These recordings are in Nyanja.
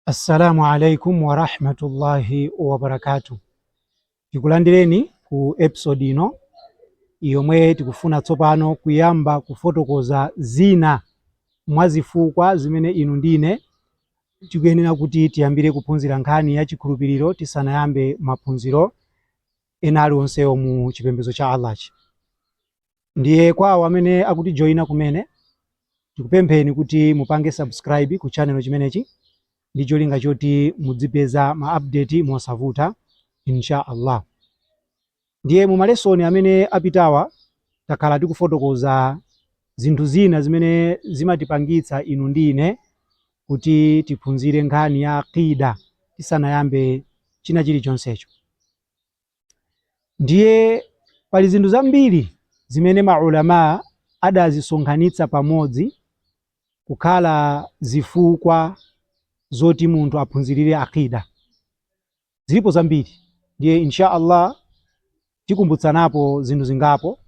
Assalamu alaikum warahmatullahi wabarakatuh. Tikulandireni ku episode ino yomwe tikufuna tsopano kuyamba kufotokoza zina mwa zifukwa zimene inu ndine tikuyenera kuti tiyambire kuphunzira nkhani ya chikhulupiriro tisanayambe maphunziro ena aliwonsewo mu chipembedzo cha Allahchi. Ndiye kwa awo amene akutijoyina kumene, tikupempheni kuti mupange subscribe ku channel chimenechi ndi cholinga choti mudzipeza ma update mosavuta insha Allah. Ndiye mu malesoni amene apitawa takhala tikufotokoza zinthu zina zimene zimatipangitsa inu ndi ine kuti tiphunzire nkhani ya aqida tisanayambe china chilichonsecho. Ndiye pali zinthu zambiri zimene maulama adazisonkhanitsa pamodzi kukhala zifukwa zoti munthu aphunzirire aqida. Zilipo zambiri, ndiye insha Allah tikumbutsanapo zinthu zingapo,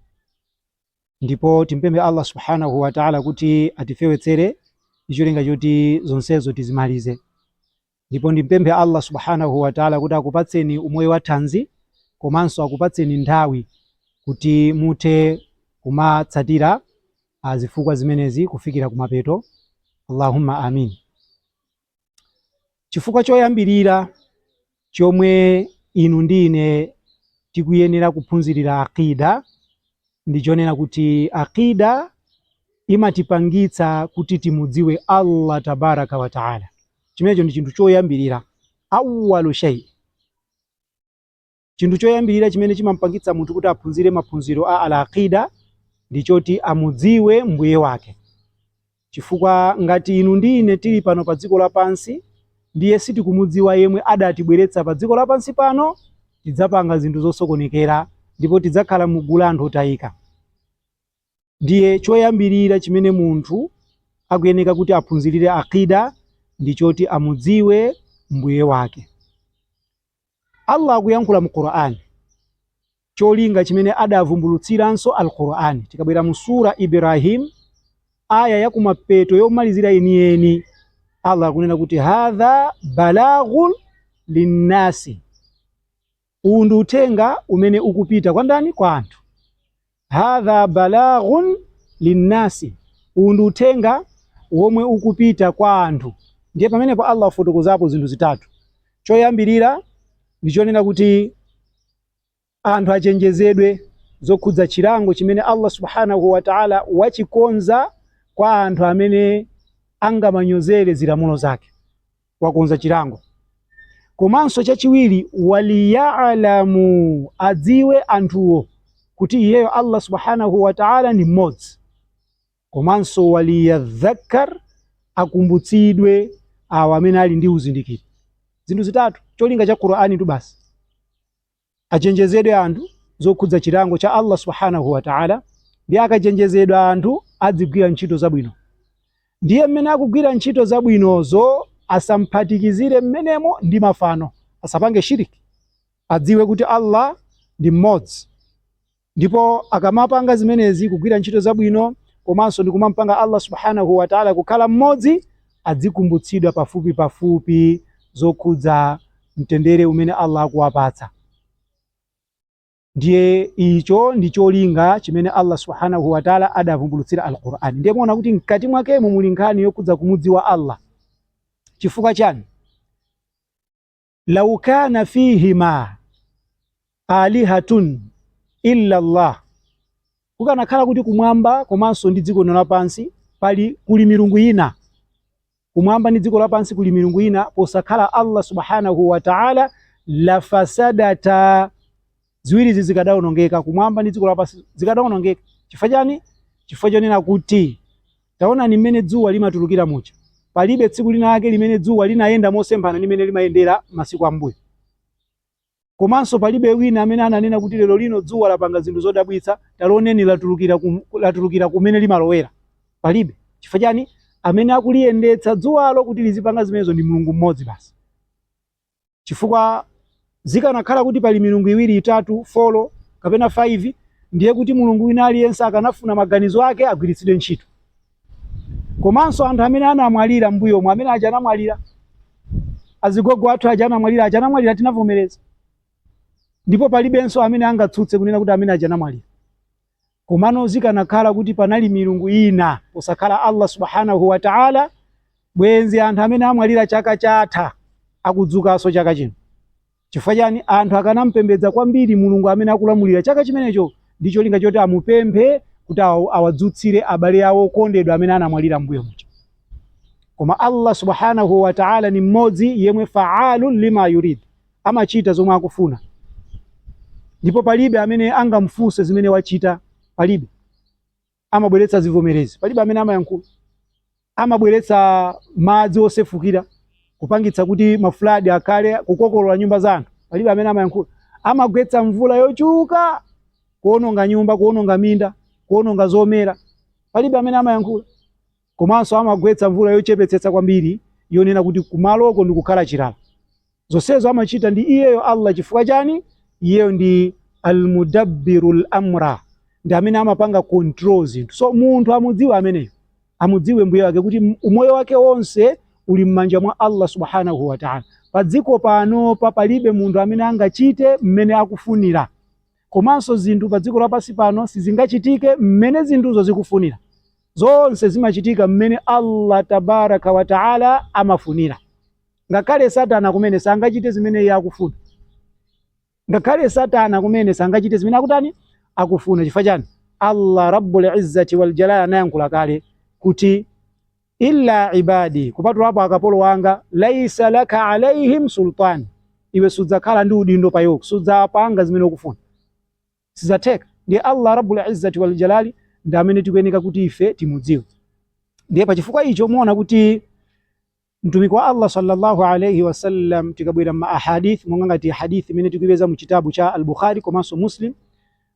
ndipo timpemphe Allah subhanahu wa ta'ala kuti atifewetsere ndi cholinga choti zonsezo tizimalize. Ndipo ndimpemphe Allah subhanahu wa ta'ala kuti akupatseni umoyo wa thanzi komanso akupatseni nthawi kuti muthe kumatsatira zifukwa zimenezi kufikira kumapeto. Allahumma amin. Chifukwa choyambirira chomwe inu ndi ine tikuyenera kuphunzirira aqida ndi chonena kuti aqida imatipangitsa kuti timudziwe Allah tabaraka wa taala. Chimenecho ndi chinthu choyambirira, awwalu shay, chinthu choyambirira chimene chimampangitsa munthu kuti aphunzire maphunziro a al-aqida ndi choti amudziwe mbuye wake. Chifukwa ngati inu ndi ine tili pano pa dziko lapansi ndiye sitikumudziwa yemwe adatibweretsa pa dziko lapansi pano, tidzapanga zinthu zosokonekera ndipo tidzakhala mugulu la anthu otayika. Ndiye choyambirira chimene munthu akuyeneka kuti aphunzirire aqida ndi choti amudziwe mbuye wake. Allah akuyankhula mu Qur'an, cholinga chimene adavumbulutsiranso al-Qur'an. Tikabwera mu sura Ibrahim aya ya kumapeto yomalizira yeniyeni, Allah akunena kuti hadha balaghun linnasi, uwu ndi uthenga umene ukupita kwa ndani? Kwa anthu. Hadha balaghun linnasi, uwu ndi uthenga womwe ukupita kwa anthu. Ndiye pamenepo Allah afotokozapo zinthu zitatu. Choyambirira ndi chonena kuti anthu achenjezedwe zokhudza chilango chimene Allah subhanahu wa ta'ala wachikonza kwa anthu amene angamanyozere zilamulo zake, wakonza chilango. Komanso chachiwiri, waliya'lamu, adziwe anthuwo kuti iyeyo Allah subhanahu wa ta'ala ndi mmodzi. Komanso waliyadhakkar, akumbutsidwe awo amene ali ndi uzindikiro. Zinthu zitatu, cholinga cha Qur'ani tu basi. Achenjezedwe anthu zokhudza chilango cha Allah subhanahu wa ta'ala, ndi akachenjezedwa anthu adzigwira ntchito zabwino. Ndiye mmene akugwira ntchito zabwinozo asamphatikizire mmenemo ndi mafano, asapange shiriki, adziwe kuti Allah ndi mmodzi. Ndipo akamapanga zimenezi, kugwira ntchito zabwino komanso ndi kumampanga Allah subhanahu wa ta'ala kukhala mmodzi, adzikumbutsidwa pafupi pafupi zokhudza mtendere umene Allah akuwapatsa. Ndiye icho ndi cholinga chimene Allah subhanahu wa ta'ala adavumbulutsira al-Qur'an. Ndiye muona kuti mkati mwakemo muli nkhani yokhudza kumudziwa Allah. Chifukwa chani? Lau kana fihima alihatun illa Allah, kukanakhala kuti kumwamba komanso ndi dziko lapansi pali kuli milungu ina, kumwamba ndi dziko lapansi kuli milungu ina posakhala Allah subhanahu wa ta'ala, la fasadata, ziwirizi zikadaonongeka, kumwamba ndi dziko lapansi zikadaonongeka. Chifukwa chani? Chifukwa chonena kuti taonani mmene dzuwa limatulukira muja, palibe tsiku lina lake limene dzuwa linayenda mosemphana ndi mmene limayendera masiku ambuyo. Komanso palibe wina amene ananena kuti lero lino dzuwa lapanga zinthu zodabwitsa, talioneni latulukira kumene limalowera. Palibe. Chifukwa chani? Amene akuliyendetsa dzuwalo kuti lizipanga zimenezo ndi Mulungu mmodzi basi. Chifukwa zikanakhala kuti pali milungu iwiri, itatu, 4 kapena 5, ndiye kuti mulungu wina aliyense akanafuna maganizo ake agwiritsidwe ntchito. Komanso anthu amene anamwalira m'mbuyomu, amene aja anamwalira, Azigogo athu aja anamwalira, aja anamwalira, tinavomereza, ndipo palibenso amene angatsutse kunena kuti amene aja anamwalira. Komano zikanakhala kuti panali milungu ina posakhala Allah subhanahu wa ta'ala, bwenzi anthu amene amwalira chaka chatha akudzukanso chaka chino. Chifukwa chani? Anthu akanampembedza kwambiri mulungu amene akulamulira chaka chimenecho ndi cholinga choti amupemphe kuti awadzutsire abale awo okondedwa amene anamwalira mbuyo muja. Koma Allah subhanahu wa ta'ala ni mmodzi yemwe fa'alun lima yurid, amachita zomwe akufuna, ndipo palibe amene angamfunse zimene wachita, palibe. Amabweretsa zivomerezi, palibe amene amayankhula. Amabweretsa madzi osefukira kupangitsa kuti mafuladi akhale kukokolola nyumba za anthu, palibe amene amayankhula. Amagwetsa mvula yochuluka kuononga nyumba, kuononga minda, kuononga zomera, palibe amene amayankhula. Komanso amagwetsa mvula yochepetsetsa kwambiri yonena kuti kumaloko ndikukhala chilala. Zonsezo amachita ndi iyeyo Allah. Chifukwa chani? Iyeyo ndi almudabbiru lamra, ndi amene amapanga control zinthu. So munthu amudziwe ameneyo, amudziwe mbuye wake kuti umoyo wake wonse uli m'manja mwa Allah subhanahu wa ta'ala. Pa dziko pano palibe munthu amene angachite mmene akufunira, komanso zinthu pa dziko lapansi pano sizingachitike mmene zinthuzo zikufunira. Zonse zimachitika mmene Allah tabaraka wa ta'ala amafunira. Ngakhale Satana kumene sangachite zimene iye akufuna, ngakhale Satana kumene sangachite zimene akutani, akufuna. Chifukwa chani? Allah rabbul izzati wal jalal anayankhula kale kuti illa ibadi, kupatulapo akapolo wanga, laisa laka alaihim sultan, iwe sudzakhala ndi udindo pa iwo, sudzapanga zimene ukufuna, sizatheka. Ndiye Allah rabbul izzati wal jalali ndi amene tikuyeneka kuti ife timudziwe. Ndiye pachifukwa icho muona kuti Mtumiki wa Allah sallallahu alayhi wasallam, tikabwera ma ahadith monga ngati hadith imene tikuipeza mu chitabu cha al-Bukhari komanso Muslim,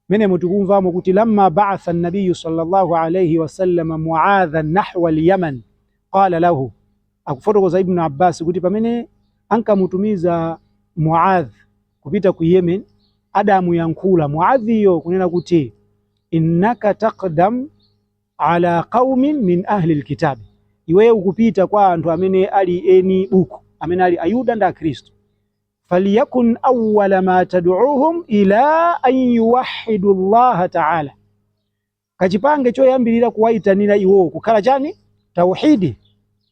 menemo tikumvamo kuti lamma ba'atha an-nabiy sallallahu alayhi wasallam Mu'adhan nahwa al-Yaman qala lahu, akufotokoza Ibn Abbas kuti pamene ankamutumiza Mu'adh kupita ku Yemen, adamuyankhula Mu'adhiyo kunena kuti innaka taqdam ala qaumin min ahli alkitabi, iweyo ukupita kwa anthu amene ali eni buku, amene ali Ayuda ndi Akhristu. Faliyakun awwala ma tad'uhum ila an yuwahhidu Allaha ta'ala, kachipange choyambirira kuwayitanira iwowo kukhala chani? Tauhidi,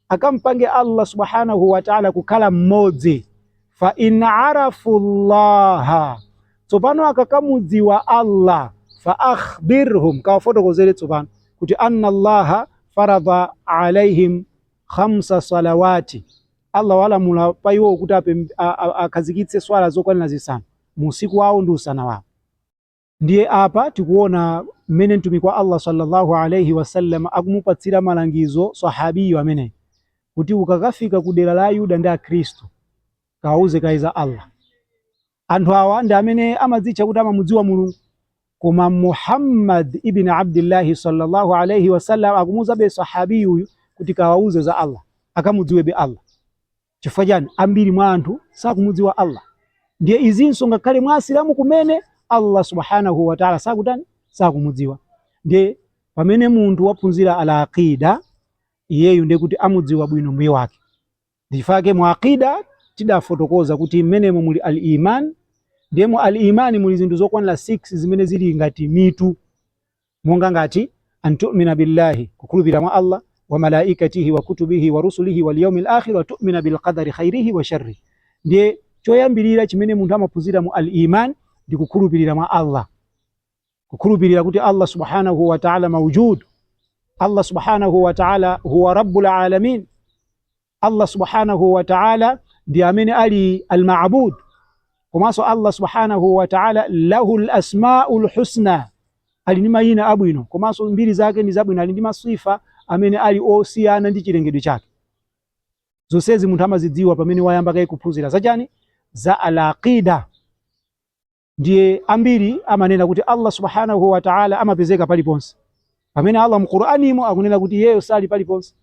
akampange Allah subhanahu wa ta'ala kukhala mmodzi. Fa in arafu llaha, tsopano akakamudziwa Allah, fa akhbirhum, kawafotokozere tsopano kuti anna Allaha faradha alaihim khamsa salawati, Allah walamula pa iwo kuti akhazikitse swala zokwanira 5 mu usiku wawo ndi usana wawo. Ndiye apa tikuona mmene mtumiki wa Allah sallallahu alayhi wasallam akumupatsira malangizo sahabiyo ameneyi kuti ukakafika ku dera la Ayuda ndi Akhristu, kawauze kaye za Allah. Anthu awa ndi amene amadzitcha kuti amamudziwa Mulungu, koma Muhammad ibn Abdillahi sallallahu alayhi wasallam akumuuzabe sahabiyu uyu kuti kawauze za Allah, akamudziwebe Allah. Chifukwa chani? Ambiri mwa anthu sakumudziwa Allah. Ndiye izinso ngakhale mwa Asilamu kumene Allah subhanahu wa ta'ala sakutani, sakumudziwa. Ndiye pamene munthu waphunzira al-aqida, iyeyu ndiye kuti amudziwa bwino mbuye wake. Ndifake mu aqida tidafotokoza kuti mmenemo muli al-iman. Ndiye mu al-iman muli zinthu zokwanira 6 zimene zili ngati mitu, monga ngati an tu'mina billahi, kukhulupirira mwa Allah, wa malaikatihi wa kutubihi wa rusulihi wal yawmil akhir wa tu'mina bil qadari khairihi wa sharrihi. Ndiye choyambirira chimene munthu amaphunzira mu al-iman ndi kukhulupirira mwa Allah, kukhulupirira kuti Allah subhanahu wa ta'ala mawjud, Allah subhanahu wa ta'ala huwa rabbul alamin, Allah subhanahu wa ta'ala ndi amene ali al-ma'bud, komanso Allah subhanahu wa ta'ala lahu al-asma'ul husna, ali ndi mayina abwino komanso mbiri zake ndi zabwino, ali ndi masifa amene ali osiyana ndi chilengedwe chake. Zonsezi munthu amazidziwa pamene wayamba kaye kuphunzira zachani, za al-aqida. Ndiye ambiri amanena kuti Allah subhanahu wa ta'ala amapezeka paliponse, pamene Allah mu Qur'animo akunena kuti iyeyo sali paliponse,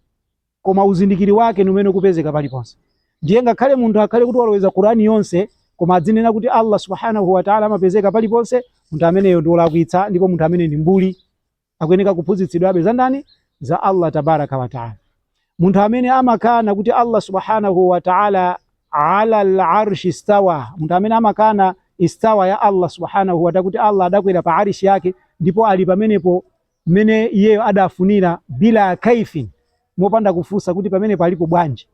koma uzindikiri wake ni umene ukupezeka paliponse. Ndiye ngakhale munthu akhale kuti waloweza Qur'ani yonse, koma adzinena kuti Allah subhanahu wa ta'ala amapezeka paliponse, munthu ameneyo ndi wolakwitsa, ndipo munthu amene ndi mbuli, akuyeneka kuphunzitsidwabe za ndani? Za Allah tabaraka wa ta'ala. Munthu amene amakana kuti Allah subhanahu wa ta'ala Ala al-arshi istawa, munthu amene amakana istawa ya Allah subhanahu wa ta'ala, kuti Allah adakwera pa arishi yake ndipo ali pamenepo mmene iyeyo adafunira, bila kaifin, mopanda kufunsa kuti pamenepo alipo bwanji.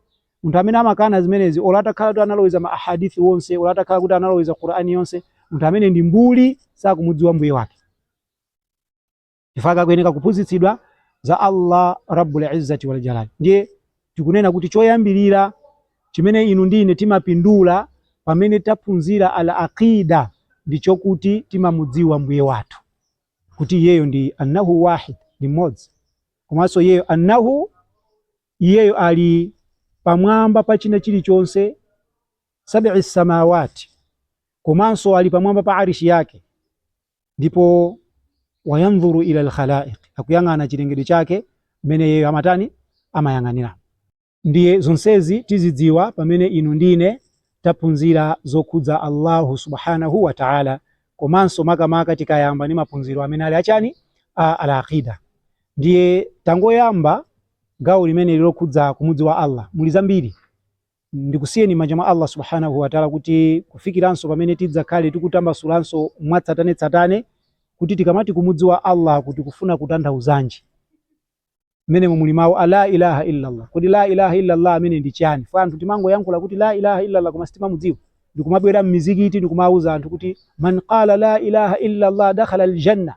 Munthu amene amakana zimenezi, olo atakhala kuti analoweza ma ahadithi wonse, olo atakhala kuti analoweza Qur'ani yonse, munthu amene ndi mbuli, sakumudziwa mbuye wake. Chifukwa akuyeneka kuphunzitsidwa za Allah Rabbul Izzati wal Jalal. Ndiye tikunena kuti choyambirira chimene inu ndine timapindula pamene taphunzira al aqida ndi chokuti timamudziwa mbuye wathu, kuti iyeyo ndi annahu wahid, ndi mmodzi, komanso iyeyo annahu, iyeyo ali pamwamba pa china chilichonse, sab'i samawati, komanso ali pamwamba pa arishi yake, ndipo wayanzuru ila alkhalaiq, akuyang'ana chilengedwe chake mmene iyeyo amatani, amayang'anira. Ndiye zonsezi tizidziwa pamene inu ndine taphunzira zokhudza Allahu subhanahu wa ta'ala, komanso makamaka tikayamba ndi maphunziro amene ali achani, a al-aqida. Ndiye tangoyamba gawo limene lilokhudza kumudziwa Allah, muli zambiri. Ndikusiyeni m'manja mwa Allah subhanahu wa ta'ala kuti kufikiranso pamene tidzakhale tikutambasulanso mwatsatanetsatane kuti tikamati kumudziwa Allah kuti kufuna kutanthauzanji, mmenemo muli mawu a la ilaha illallah. Kodi la ilaha illallah amene ndi chani? Fa anthu timangoyankhula kuti la ilaha illallah koma sitimamudziwa. Ndikumabwera m'mizikiti ndikumawuza anthu kuti man qala la ilaha illallah dakhala aljanna,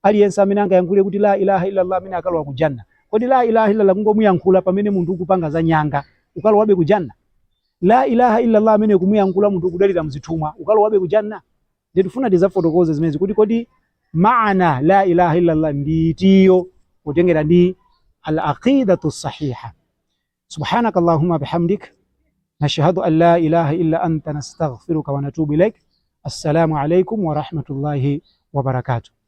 aliyense amene angayankhule kuti la ilaha illallah amene akalowa ku janna. Kodi la ilaha illallah kungomuyankhula pamene munthu ukupanga za nyanga, ukalowabe ku janna? La ilaha illallah amene kumuyankhula munthu ukudalira mzithumwa, ukalowabe ku janna? Ndiye tizafotokoze zimenezi kuti kodi maana la ilaha illallah ndi itiyo, kutengera ndi al-aqidatu sahiha. Subhanaka allahumma bihamdik, nashhadu an la ilaha illa anta, nastaghfiruka wa natubu ilaik. Assalamu alaikum wa rahmatullahi wa barakatuh.